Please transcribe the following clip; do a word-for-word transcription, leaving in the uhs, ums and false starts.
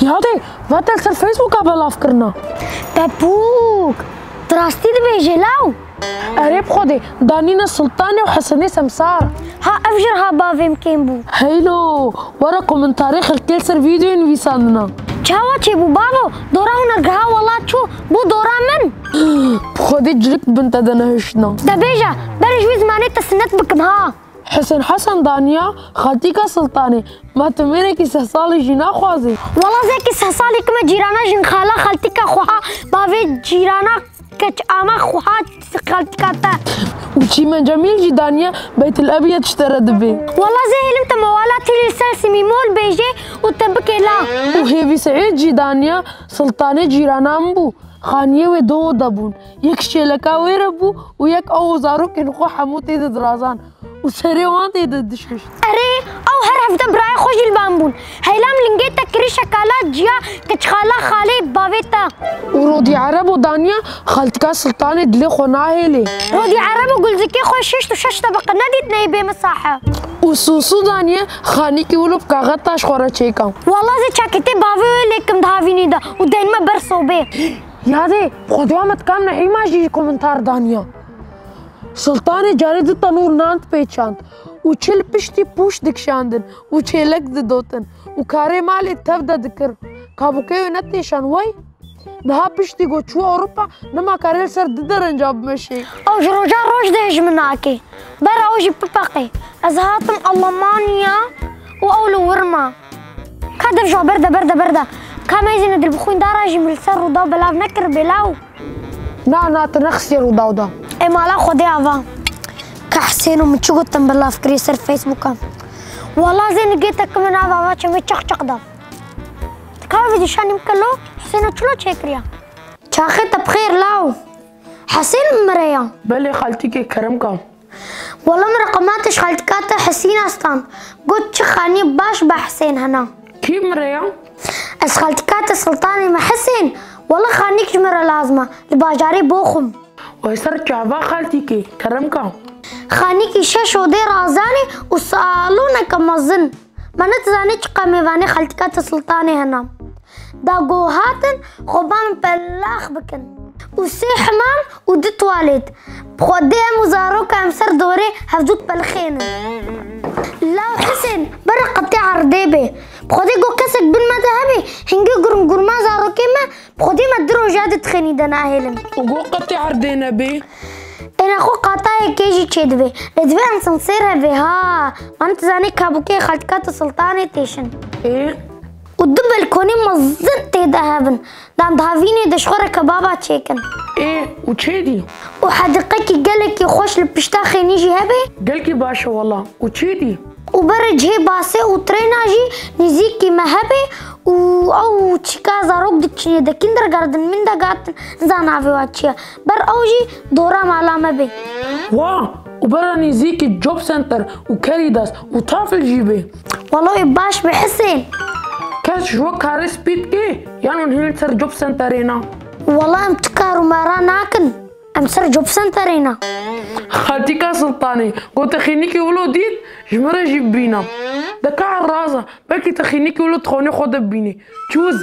Yadê, va te li ser Facebooka belav kirina. Pepûk, tu rastî dibêjê law? Erê bi Xwedê, danîne Sultanê û Hesenê Semsar. Ha, ev jî ha bavê min kêm bû. Heylo, were komentarê xelkê li ser vîdeoyê nivîsandina. Çawa çêbû bavo? Dora hunergeha welat çû, bû dora min. Bi Xwedê cilik bin te de nehiştina. De bêje, berê ji wî zimanê te sinet bikim ha. Hesen Hesen daniya, xaltîka Sultanê, ma tu mêrekî seh salî jî naxwazî? Wela zê kî seh salî kime cîrana jin xala xaltîka xweha, bavê cîrana keç ama xweha xaltîka te. Û Çîmen Cemîl jî daniya Beytil Ebyed ji te re dibê. Wela zê hêlim te mewala tîlî li ser simîmol bêjê û te bikê la. Û Hêvî Seîd jî daniya Sultanê cîrana min bû. Xaniyê wê du oda bûn. Yek şêleka wê re bû û yek ew û zarokên xwe hemû tê de dirazan û serê wan tê de dişişt. Erê, ew her hevde birayê xwe jî li ban bûn. Heylam lingê te kirî şekala ciya, kiçxala xalê bavê te. Û Rodî Erebo daniya xaltika Sultanê dilê xwe nahêlê. Rodî Erebo gulzikê xwe şêşt û şeş tebeqe nedît neyê bê misahe. Û Sûsû daniye xanîkî wilo bi kaxeta ji xwe re çêka. Wela zê çaketê bavê wê lêkim di havînî de û deynime ber sobê. Yadê, xwedê me dikam nehîma jî komentar daniya. Sultanê carê du tenûr nan dipêçand û çi li piştî pûş dikişandin û çêlek didotin û karê malê tev de dikir. Kabûkê wê netêşan wey. Niha piştî ku çû Ewropa, nema kare li ser du derenca bimeşê. Ew ji roja roj dê ji min nake. Bera ew jî bipeqê. Ez hatim Almanya û ew li wir ma. Ka dev ji ber de, ber de, ber de. Ka meyzîne dil bixwîn dara jî min li ser Rûdaw belav nekir bê law. Na, na, tu nexistiye Rûdaw da. Ê mala Xwedê ava. Ka Husên û min çi gotin belav kirî ser Facebooka. Wala zê nigê te kimin ava va çemê çiq çiq da. Ka vîdî şanî bike lo, Husên û çilo çêkiriya. Çaxê te bi xêr law. Husên mire ya. Belê xaltîkê kerem ka. Wela min reqematê ji xaltika te Hesîna stand. Got çi xanî baş be Hesên hena. Kî min re ya? Ez xaltika te Sultanê me Hesên. Wela xanîk ji min re lazim e. Li bajarê Boxum. Wey ser çava xaltîkê, kerem ka. Xanîkî şeş odê razanê û saloneke mezin. Me ne dizanê çiqa mêvanê xaltika te Sultanê hena. Da ku hatin, xwe ba min pelax bikin. Û sê hemam û du tuwalet. Bi Xwedê em û zaroka em ser dorê hevdû dipelixênin. Law Husên, bere qetê erdê bê. Bi Xwedê ku kesek bin me de hebê, hingê gurmgurma zarokê me, bi Xwedê me du roja didixênî de nahêlin. Û ku qetê erdê nebê? Êna xwe qata yekê jî çêdibê. Lê divê ensansêr hevê ha. Wan tu zanî kabûkê xaltika tu Sultanê têşin. Ê? Û du belkonê mezin tê de hebin. Dan di havînê de ji xwe re kebaba çêkin. Ê, û çê dî? Û hediqekî gelekî xweş li pişta xênî jî hebe. Gelkî baş e wela. Û çê dî? Û berê cihê basê û trêna jî nêzîkî me hebe û ew çîka zarok dikişîne de kindergarten, mindegarten, niza navê wa çi ye. Ber ew jî dora mala me bê. Wa, û bera nêzîkî Job Center û Caritas û Tafel jî bê. Wela wê baş be Hisên. Kes ji we karê spî dike, yan hûn hîn li ser Job Centerê na? Wela em tu kar û mera nakin. Em ser Job Centerê na. Xaltîka Sultanê, gote xînikî wilo dît, ji min re jî bibîne. De ka raz e, belkî te xînikî wilo di xonê xwe de bibînî. Çûz.